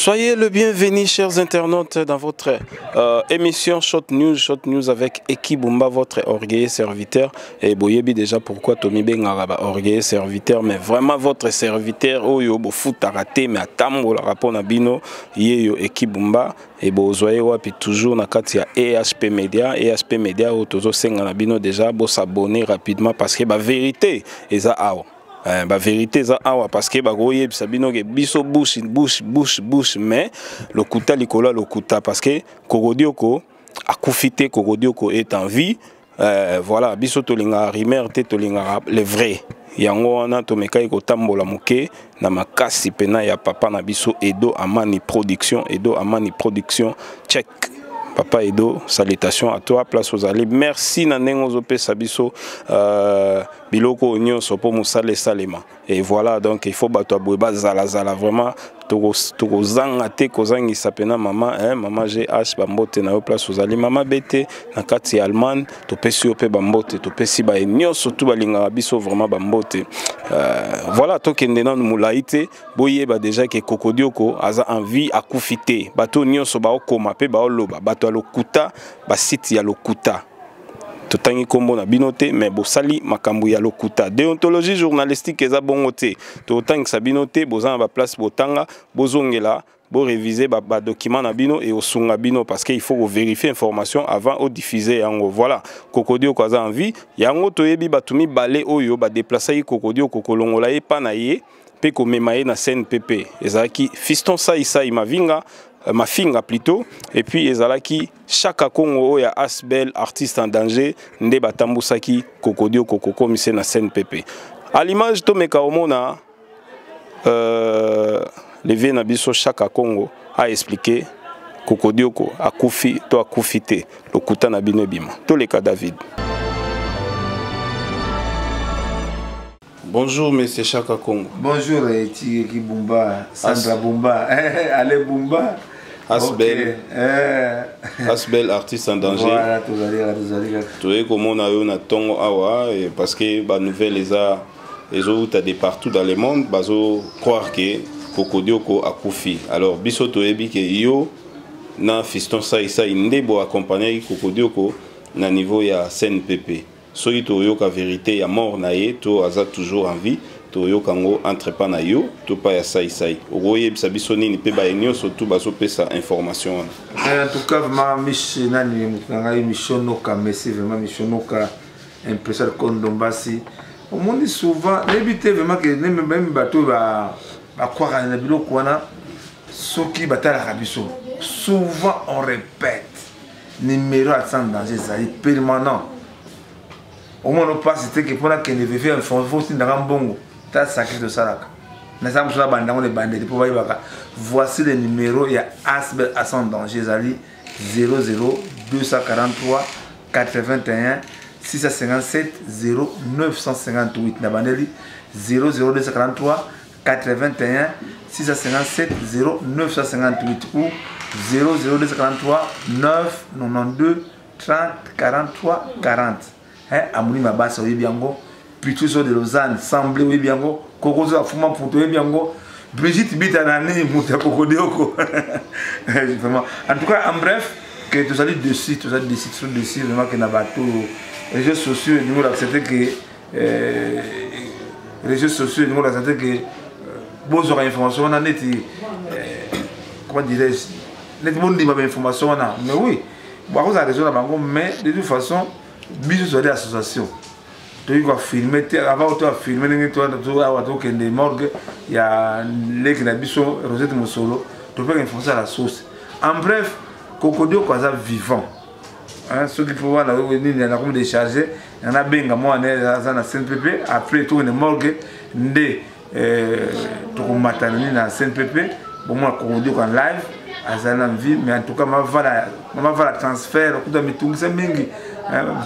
Soyez le bienvenu, chers internautes, dans votre émission Short News, Short News avec Eki Bumba, votre orgueilleux serviteur. Et boyebi déjà pourquoi Tommy Bengaraba, orgueilleux serviteur, mais vraiment votre serviteur, oyo bo raté, mais atambo la rapport na bino, yeyo Eki Bumba, et bozoye wapi toujours na kati ya EHP Media, EHP Media, oyo tozo senga na bino déjà, bo s'abonner rapidement parce que ba vérité, eza awa. Ba vérité eza awa parce que bakoyebisa bino ke biso bouche bouche bouche bouche, mais lokuta likolo ya lokuta, parce que Kokodioko akufi te, Kokodioko est en vie. Voilà, biso tolingaka rumeur te, tolingaka le vrai. Yango wana tomekaki kotambola moke na makasi pena ya papa na biso Edo Amani Production, Edo Amani Production, check. Papa Edo, salutations à toi, place aux alliés. Merci na ndenge ozopesa biso biloko nyonso po mosala esalema. Et voilà, donc il faut bato ya boye bazala zala vraiment, tokozanga te kozangisa pena mama, hein, mama GH, bambote na yo place ozali, mama BT na kati ya Allemagne, topesi yo pe bambote, topesi baye nyonso tu balingaka biso vraiment bambote. Voilà, tokende nanu molai te, boyeba déjà ke Kokodioko aza en vie, akufi te. Bato nyonso baokoma pe baoloba, bato ya lokuta, basite ya lokuta. Totangi kombo na bino te, mais bosali makambo ya lokuta. Déontologie journalistique eza bongo te. Totangisa bino te, boza na ba place botanga, bozongela, bo réviser ba document na bino et osunga bino parce que il faut vérifier information avant o diffuser yango. Voilà, Kokodioko aza en vie. Yango toyebi bato mibale oyo ba déplacer Kokodioko kolongola ye pa na ye pe komema ye na CNPP. Ezalaki Fiston Sai Sai Mavinga, Mafinga plutôt, et puis ezalaki Chaka Congo oyo ya Asbel, artiste en danger, nde batambusaki Kokodioko kokomise na CNPP. À l'image tomeka omona levier na biso Chaka Congo a expliqué Kokodioko akufi to akufi te, lokuta na bino ebima. Toleka David. Bonjour monsieur Chaka Congo. Bonjour Eti Bumba, Sandra Bumba, allez Bumba. Asbel. Okay. Asbel, artiste en danger. Voilà, tozali, tozali. Toye komona yo na tongo awa, et parce que ba nouvelle eza ezouta de partout dans le monde, bazo croire que Kokodioko akufi. Alors biso toyebi ke yo na Fiston Sai Sai nde bo accompagner Kokodioko na niveau ya CNPP. Soki toyoka vérité ya mort na ye to aza toujours en vie, toyoka ngo entre pa na yo to pa ya Sai Sai. Okoyebisa biso nini pe ba nyonso tu bazopesa information wana? En tout cas vraiment Mich nani moto na ngai Michonoka, merci vraiment Michonoka, impression Kondombasi. Omoni souvent nayebi te vraiment que même bato bakwaka na biloko wana soki batalaka biso souvent on répète numéro ya sans danger ezali permanent. Omona opasi te ke mpona kende veve information fo otindaka mbongo ta sacré tosalaka naza mosu na banda yango na ebandeli mpo bayebaka. Voici le numéro ya Asbel à sans danger ezali 00 243 81 657 0 958. Na bandeli 00 243 81 657 0 958 ou 00 243 9 92 30 43 40. Hein, amoni mabasa oyebi yango, Pichuso de Lausanne, Semblé oyebi yango, Kokozo Afuma Mputo oyebi yango, Brigitte Bita na nini moto ya Kokodioko. Vraiment. En tout cas, en bref, que tozali dessus, tozali dessus, tozali dessus, vraiment que na bato réseaux sociaux, nous avons accepté que réseaux sociaux, nous avons accepté que bozwaka information wana neti, comment dirais-je, neti bondima ba information wana. Mais oui, bakozala réseau na bango, mais de toute façon biso tozali association, toyei koaffirme te avant to affirme ndenge awa tokende morgue ya leki na biso Rosette Mosolo, topeka information à la source. En bref, Kokodioko aza vivant. Hein, soki mpo wana nini nakomi décharge nabenga mwana aza na CNPP, après tokende morgue nde tokomata nini na CNPP, bomona Kokodioko en live azali na vie. Mais en tout cas mavala transfert okuta mitungisa mingi,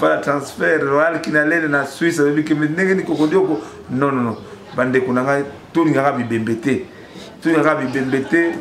vala transfert Royal Kinalele na Suisse alobi ke ndenge ni Kokodioko. Non, non, non, bandeko na ngai, tolingaka bibembe te, tolingaka bibembe te,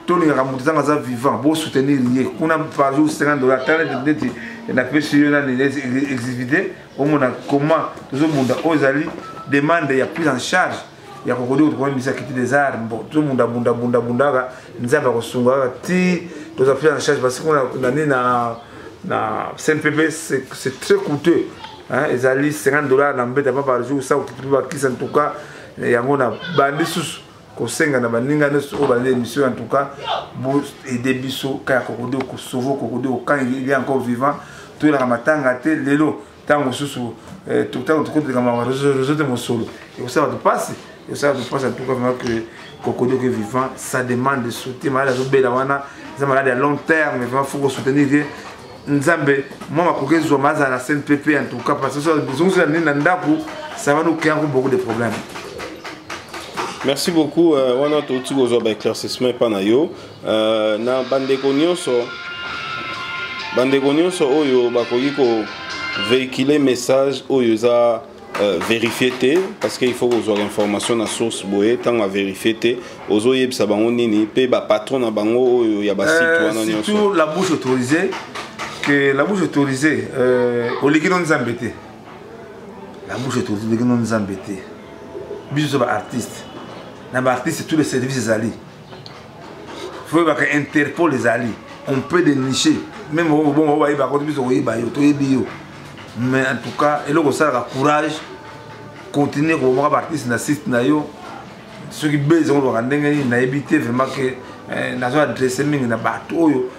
tolingaka moto ntango aza vivant, bosoutenir ye kuna par jour 50 $. Tala neti napesi yo nani exclusivité, omona comment tozobunda. Oyo ezali demande ya prise en charge. Ya kokodi tokomemisa kiti des arts. Bon, tozobunda bunda bunda bundaka, Nzambe akosunga kaka ti toza pris en charge, parce que na nini, na CNPP, c'est très coûteux, hein, ezali 50 $ na mbeta pa par jour, sa okipi bakisi. En tout cas, yango na bandi susu kosenga na baninga nyonso oyo balandi émission, en tout cas boaider biso kaka Kokodi, kosauver Kokodi quand il est encore vivant. Toyelaka matanga te lelo. Ntango mosusu, ntango tokoteleka réseau te, mosolo ekosala bato mpasi, ekosala bato mpasi. En tout cas, vraiment que Kokodi est vivant, ça demande de soutien. Malade azobela wana eza malade ya long terme, vraiment faut kosoutenir ye. Nzambe mwa makoki ezwama, azala na CNPP en tout cas, parce que zongisa nini na ndako, ça va nous créer encore beaucoup de problèmes. Merci beaucoup. Wana touti kozwa baéclaircissement epa na yo. Na bandeko nyonso, bandeko nyonso oyo bakoki kovéhiculer message oyo eza vérifié te, parce que il faut kozwaka information na source boye. Ntango avérifié te, ozoyebisa bango nini mpe bapatron na bango oyo ya basite wana nyonso? Surtout la bouche autorisée, que la bouche autorisée, oleki no Nzambe te. La bouche autorisée, oleki no Nzambe te. Biso baartiste, na baartiste, tous les services ezali, faut oyebaka Interpol ezali, on peut dénicher même bongo bayebaka biso, koyeba yo, toyebi yo. Mais en tout cas, eloko osalaka, courage, continue kobomaka baartiste na site na yo. Soki base yango olobaka ndenge nini, nayebi te. Vraiment ke nazo adresse mingi na bato oyo,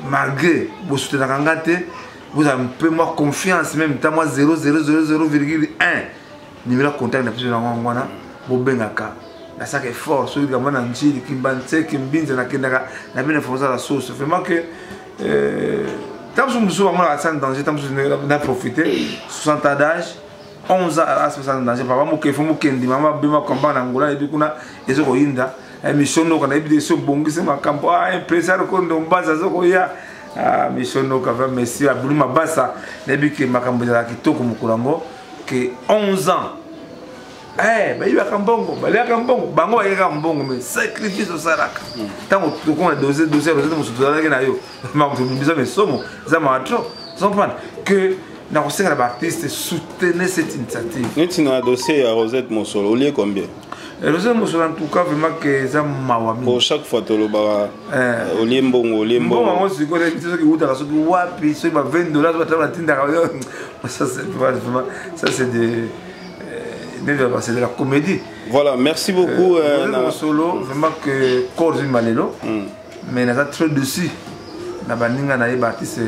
malgré bosoutenaka nga te, bozala mpe mwa confiance, même ta mwa 00001 numéro ya contact na biso nango yango wana, bobengaka. Nasalaka effort soki likambo na Njili, Kimbanseke, Mbinza, nakendaka na bino information la source. Vraiment que ntango mosusu mosusu bamonaka sans danger, ntango mosusu na profite 60 ans d'âge, 11 ans aspe sans danger. Papa mokefo mokendi, mama bema komba na Ngola, nayebi kuna ezokoyinda mission noka, nayebi te so obongisi makambo impresario Kondo Mbaza azokoya mission noka. Vraiment merci Abulu Mabasa. Nayebi ke makambo ezalaka kitoko mokolo yango ke 11 ans. Bayibaka mbongo, baliaka mbongo, bango bayekaka mbongo, mais sacrifice osalaka ntango tokoma dossier, dossier Rosette mosusu tozalaki na yo, makambo biso mesomo eza mawa trop. Comprendre que nakosenga na baartiste, soutenez cette initiative. Neti na dossier ya Rosette Mosolo, olie combien? Rosette Mosolo, en tout cas, vraiment ke eza mawa mingi. Po chaque fois tolobaka olie mbongo, olie mbongo. Mbongo. Yango sikoyo nayebi te soki eutaka soki wapi, soki ba 20 $, soki batala batindaka. Ça c'est vraiment, ça c'est de c'est de la comédie. Voilà, merci beaucoup. Mosolo, vraiment que corps ezwi malelo, mais naza très déçu na baninga na ye baartiste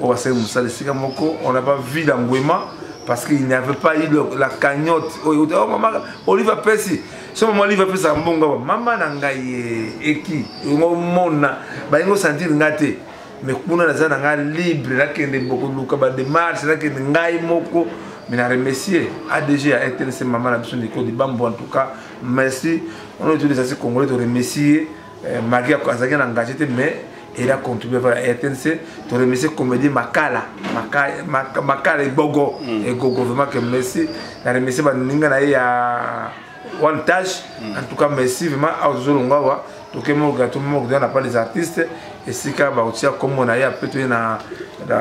oyo basali mosala esika moko. On n'a pas vu l'engouement parce qu'il n'y avait pas eu la cagnotte oyo oh, mama Olive apesi. So mama Olive apesaka mbongo awa, mama na ngai eki omona balingi osentir nga te, mais kuna naza na ngai libre, nakende koluka badémarche, nakende ngai moko. Mais na remercier ADG ya RTNC, mama na biso Nicole Dibambo. En tout cas merci. On est tous les artistes congolais de remercier, malgré azalaki na engagé te, mais elle a contribué à la RTNC. To remercier comédie Makala Makala, Makala Ebogo, Egogo, vraiment que merci. Na remercier baninga na ye ya One Touch. En tout cas merci vraiment. Awa tozolonga awa, toke moko to moko na pas les artistes esika bakotia kombo na ye ape toye na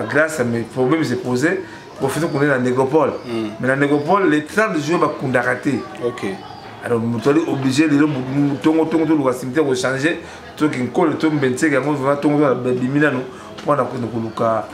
grâce. Mais problème s'est posé, profite kunde na Négropole, mais na Négropole le 30 juin bakundaka te. Alors moto ali obligé lelo tongo tongo toluka cimetière, kochange toki Nkole to Mbenseke. Yango vraiment tongo to babimi nanu mpona koluka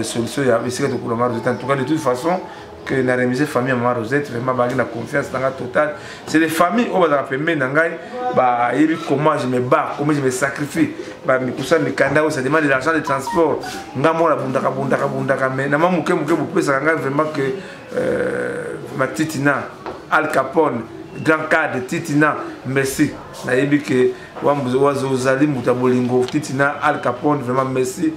solution ya esika tokula mama Rosette. En tout cas, de toute façon que na remise famille ya mama Rosette, vraiment bazalaki na confiance na ngai totale. C'est les familles oyo bazalaka pembeni na ngai, bayebi comment je me bats, comment je me sacrifie. Bamikusa mikanda oyo, ça demande de l'argent de transport. Nga moko bundaka bundaka bundaka, mais na mwa moke moke bopesaka ngai. Vraiment que Matitina Al Capone, grand cadre Titina, merci. Nayebi ke ozali moto ya bolingo. Titina Al Capone, vraiment merci.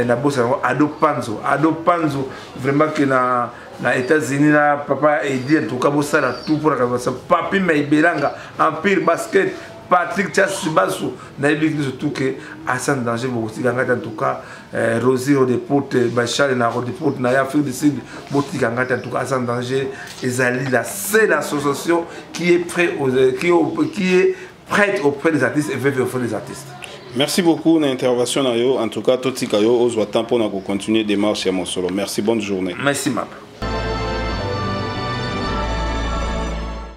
Nabosa yango Ado Panzo, Ado Panzo, vraiment ke na États-Unis na papa Edi, en tout cas bosala tout mpona kabasa Papi Maibelanga, Empire Basket, Patrick Chasibasu. Nayebi surtout ke asa danger bokotika ngai te. En tout cas, Rosi Rodepote, Bachale na Rodepote na Afrique du Sud, botika ngai te. En tout cas, asa danger ezali la seule association qui est prêt aux, qui est prête auprès des artistes et veut auprès des artistes. Merci beaucoup na intervention na yo. En tout cas, totika yo ozwa temps mpona kocontinue démarche ya mosolo. Merci, bonne journée. Merci map.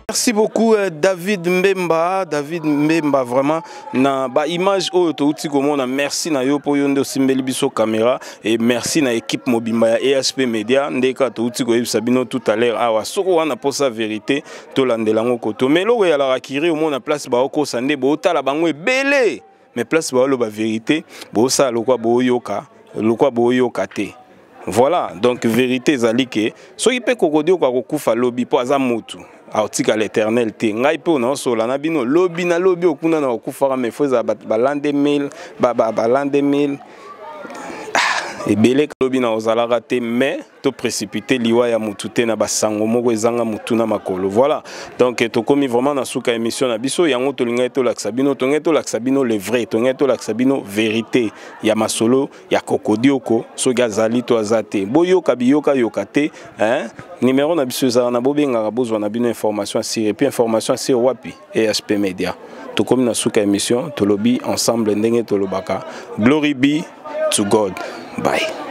Merci beaucoup euh, David Mbemba, David Mbemba vraiment na ba image oyo touti komona merci na yo po yo nde osimbeli biso caméra et merci na équipe mobimba ya EHP Media ndeka touti koyebisa bino tout à l'heure awa soko wana posa vérité tolandela yango koto mais eloko eyalaka kiri omona place baokosa nde bootala bango ebele mais place baoloba vérité bosala lokwa boyoka lokwa boyoka te voilà donc vérité ezali ke soki mpe kokodioko akokufa lobi mpo aza motu akotikala éternel te ngai mpe naosola na bino lobi na lobi okuna na okufaka mais fo ezala balande mille balande mille ah, ebele lobi na ozalaka te mais to précipiter liwa ya mutu te na basango moko ezanga mutu na makolo voilà donc tokomi vraiment na suka émission na biso yango tolingaki tolakisa bino tolingaki tolakisa bino le vrai tolingaki tolakisa bino vérité ya masolo ya kokodioko soki azali to aza te boyoka biyoka yoka te hein? numero na biso ezala na bobengaka bozwa na bino information asire epuis information asire wapi ehp media tokomi na suka émission tolobi ensemble ndenge tolobaka glory be to god bye.